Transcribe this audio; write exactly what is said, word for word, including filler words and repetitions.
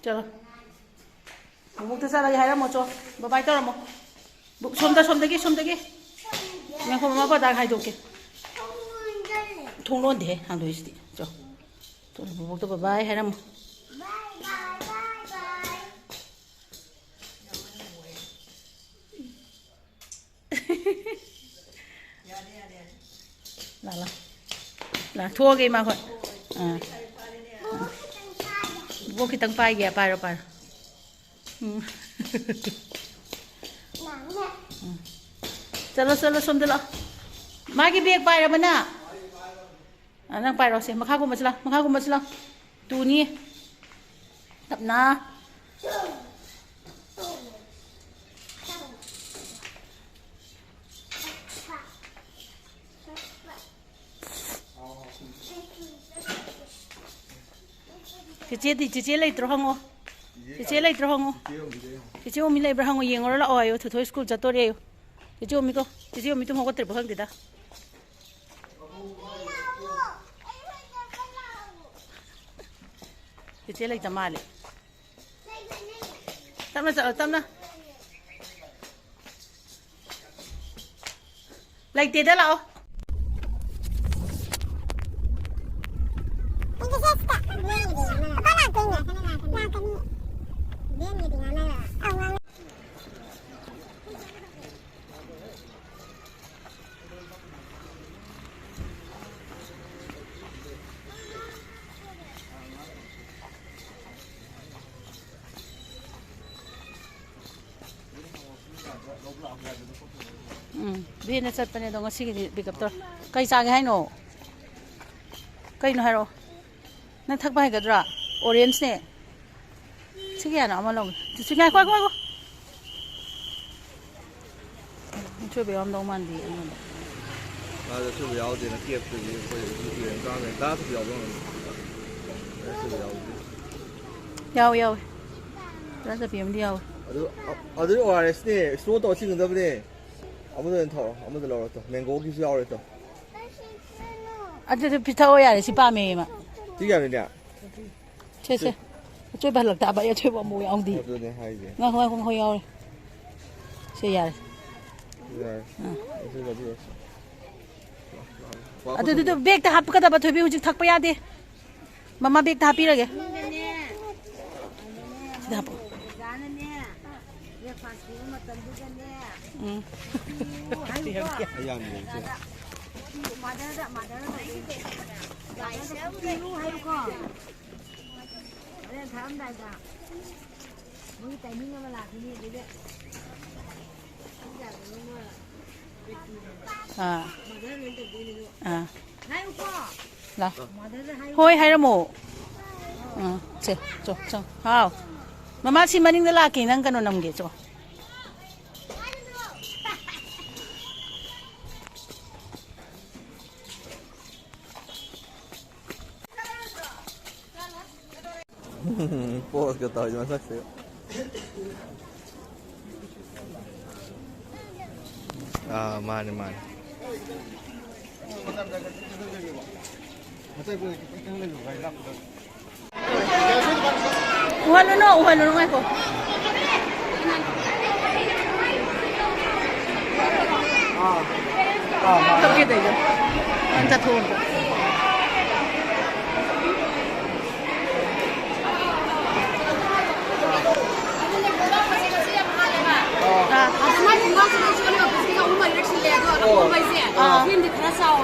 ꯆꯠꯂꯣ꯫ ꯕꯨꯕꯣꯛꯇ ꯆꯠꯂꯒꯦ ꯍꯥꯏꯔꯝꯃꯣ, ꯆꯣ꯫ ꯕꯕꯥꯏ ꯇꯧꯔꯝꯃꯣ꯫ ꯕꯨ-, ꯁꯣꯝꯗ, ꯁꯣꯝꯗꯒꯤ, ꯁꯣꯝꯗꯒꯤ꯫ ꯉꯥꯏꯈꯣ, ꯃꯃꯥ ꯄꯗꯥ ꯍꯥꯏꯗꯣꯛꯀꯦ꯫ ꯊꯣꯡ ꯂꯣꯟꯗꯦꯍꯦ, ꯍꯥꯡꯗꯣꯛꯏꯁꯤꯗꯤ꯫ ꯆꯣ꯫ ꯆꯣ, ꯕꯨꯕꯣꯛꯇ ꯕꯕꯥꯏ ꯍꯥꯏꯔꯝꯃꯣ꯫ ꯂꯥ, ꯂꯥ꯫ ꯂꯥ, ꯊꯣꯛꯑꯒꯦ ꯏꯃꯥ ꯈꯣꯏ꯫ ꯑꯥ꯫ ꯑꯥ꯫ ꯕꯣꯛ ꯈꯤꯇꯪ ꯄꯥꯏꯒꯦ, ꯄꯥꯏꯔꯣ, ꯄꯥꯏꯔꯣ꯫ ꯎꯝ꯫ ꯎꯝ꯫ ꯆꯠꯂꯣ, ꯆꯠꯂꯣ, ꯁꯣꯝꯗ ꯂꯥꯛꯑꯣ꯫ ꯃꯥꯒꯤ ꯕꯦꯒ ꯄꯥꯏꯔꯕ ꯅꯪ? ꯑ, ꯅꯪ ꯄꯥꯏꯔꯣ, ꯁꯦ, ꯃꯈꯥ ꯀꯨꯝꯃꯁꯤ ꯂꯥꯎ, ꯃꯈꯥ ꯀꯨꯝꯃꯁꯤ ꯂꯥꯎ꯫ ꯇꯨꯅꯤ꯫ ꯇꯞꯅ꯫ ꯆꯦꯆꯦꯗꯤ, ꯆꯦꯆꯦ ꯂꯩꯇ꯭ꯔꯣ ꯍꯪꯉꯣ꯫ ꯆꯦꯆꯦ ꯂꯩꯇ꯭ꯔꯣ ꯍꯪꯉꯣ꯫ ꯆꯦꯆꯦ ꯑꯣꯃꯤ ꯂꯩꯕ꯭ꯔꯥ ꯍꯪꯉꯣ, ꯌꯦꯡꯉꯨꯔ ꯂꯥꯛꯑꯣ ꯍꯥꯏꯌꯣ, ꯊꯣꯏꯊꯣꯏ ꯁ꯭ꯀꯨꯜ ꯆꯠꯇꯣꯔꯦ ꯍꯥꯏꯌꯣ꯫ ꯆꯦꯆꯦ ꯑꯣꯃꯤ ꯀꯧ꯫ ꯆꯦꯆꯦ ꯑꯣꯃꯤ ꯇꯨꯝ ꯍꯧꯒꯠꯇ꯭ꯔꯤꯕ ꯈꯪꯗꯦꯗ꯫ ꯆꯦꯆꯦ ꯂꯩꯇ ꯃꯥꯜꯂꯦ꯫ ꯇꯞꯅ ꯆꯠꯂꯣ, ꯇꯞꯅ꯫ ꯂꯩꯇꯦꯗ, ꯂꯥꯛꯑꯣ꯫ ꯎꯝ, ꯚꯦꯟꯗ ꯆꯠꯄꯅꯦ ꯑꯗꯣ ꯉꯁꯤꯒꯤꯗꯤ ꯄꯤꯛ ꯑꯞ ꯇꯧꯔꯦ꯫ ꯀꯩ ꯆꯥꯒꯦ ꯍꯥꯏꯅꯣ? ꯀꯩꯅꯣ ꯍꯥꯏꯔꯛꯑꯣ꯫ ꯅꯪ ꯊꯛꯄ ꯍꯩꯒꯗ꯭ꯔꯥ? ꯑꯣꯔꯦꯟꯖꯅꯦ꯫ ꯁꯤ ꯀꯌꯥꯅꯣ ꯑꯃ ꯂꯧꯒꯦ? ꯁꯤ ꯉꯥꯏꯈꯣ, ꯉꯥꯏꯈꯣ, ꯉꯥꯏꯈꯣ꯫ ꯑꯆꯣꯏꯕ ꯌꯥꯎꯔꯝꯗꯧ ꯃꯥꯟꯗꯦ ꯑꯩꯉꯣꯟꯗ꯫ ꯃꯥꯗꯤ ꯑꯆꯣꯏꯕ ꯌꯥꯎꯗꯦꯅ ꯀꯦꯞꯇꯨꯗꯤ ꯑꯩꯈꯣꯏ ꯌꯦꯟ ꯆꯥꯝꯃ ꯇꯔꯥ ꯇꯔꯥ ꯌꯥꯎꯕ ꯑꯣꯏꯔꯝꯒꯅꯤ꯫ ꯑꯆꯣꯏꯕ ꯌꯥꯎꯗꯦ꯫ ꯌꯥꯎꯋꯦ, ꯌꯥꯎꯋꯦ꯫ ꯇꯔꯥ ꯆꯠꯄꯤ ꯑꯃꯗꯤ ꯌꯥꯎꯋꯦ꯫ ꯑꯗꯨ, ꯑ-, ꯑꯗꯨꯗꯤ ꯑꯣ ꯑꯥꯔ ꯑꯦꯁꯅꯦ, ꯏꯁꯇꯣꯔ ꯇꯧꯔ ꯆꯤꯡꯒꯗꯕꯅꯦ꯫ ꯑꯃꯗ ꯑꯣꯏꯅ ꯊꯛꯑꯣ, ꯑꯃꯗ ꯂꯧꯔꯣ ꯇꯣ꯫ ꯃꯦꯡꯒꯣꯒꯤꯁꯨ ꯌꯥꯎꯔꯦ ꯇꯣ꯫ ꯑꯗꯨꯗꯤ ꯄꯤꯊꯛꯑꯣ ꯌꯥꯔꯦ, ꯁꯤ ꯄꯥꯝꯃꯦ ꯃꯥ꯫ ꯁꯤ ꯀꯌꯥꯅꯣ, ꯏꯅꯦ? ꯁꯦ, ꯁꯦ꯫ ꯑꯆꯣꯏꯕ ꯍꯜꯂꯛꯇꯕ ꯑꯩ ꯑꯆꯣꯏꯕ ꯑꯃꯨꯛ ꯌꯥꯎꯗꯦ꯫ ꯑꯗꯨꯅꯦ ꯍꯥꯏꯁꯦ꯫ ꯉꯥꯏꯈꯣ, ꯉꯥꯏꯈꯣ, ꯉꯥꯏꯈꯣ, ꯌꯥꯎꯔꯦ꯫ ꯁꯦ, ꯌꯥꯔꯦ꯫ ꯌꯥꯔꯦ꯫ ꯑꯥ꯫ ꯑꯗꯨ ꯂꯧꯕꯤꯔꯣ꯫ ꯑꯗꯨ, ꯑꯗꯨ, ꯑꯗꯨ ꯕꯦꯛꯇ ꯍꯥꯞꯀꯗꯕ, ꯊꯣꯏꯕꯤ, ꯍꯧꯖꯤꯛ ꯊꯛꯄ ꯌꯥꯗꯦ꯫ ꯃꯃꯥ ꯕꯦꯛꯇ ꯍꯥꯞꯄꯤꯔꯒꯦ꯫ ꯁꯤꯗ ꯍꯥꯞꯄꯣ꯫ ꯎꯝ꯫ ꯑꯩ ꯌꯥꯝ ꯌꯦꯡꯁꯦ꯫ ꯍꯣꯔꯦꯟ ꯊꯥꯔꯝꯗꯥꯏꯗ ꯃꯣꯏꯒꯤ timing ꯑꯃ ꯂꯥꯛꯈꯤꯅꯤ, ꯑꯗꯨꯗ ꯑꯥ꯫ ꯑꯥ꯫ ꯂꯥꯎ꯫ ꯍꯣꯏ ꯍꯥꯏꯔꯝꯃꯣ꯫ ꯑꯥ, ꯁꯦ, ꯆꯣ, ꯆꯣ꯫ ꯍꯥꯎ꯫ ꯃꯃꯥ, ꯁꯤ ꯃꯅꯤꯡꯗ ꯂꯥꯛꯀꯦ, ꯅꯪ ꯀꯩꯅꯣ ꯅꯝꯒꯦ, ꯆꯣ꯫ Pose ꯀ ꯇꯧꯔꯤ ꯃꯁꯛꯁꯤꯒ꯫ ꯑꯥ, ꯃꯥꯅꯦ, ꯃꯥꯅꯦ꯫ ꯎꯍꯜꯂꯨꯅꯨ, ꯎꯍꯜꯂꯨꯅꯨ, ꯉꯥꯏꯈꯣ꯫ ꯊꯣꯛꯀꯦ ꯇꯧꯏꯗꯣ꯫ ꯅꯪ ꯆꯠꯊꯣꯛꯑꯣ꯫ ꯑꯥ꯫ ꯑꯥ꯫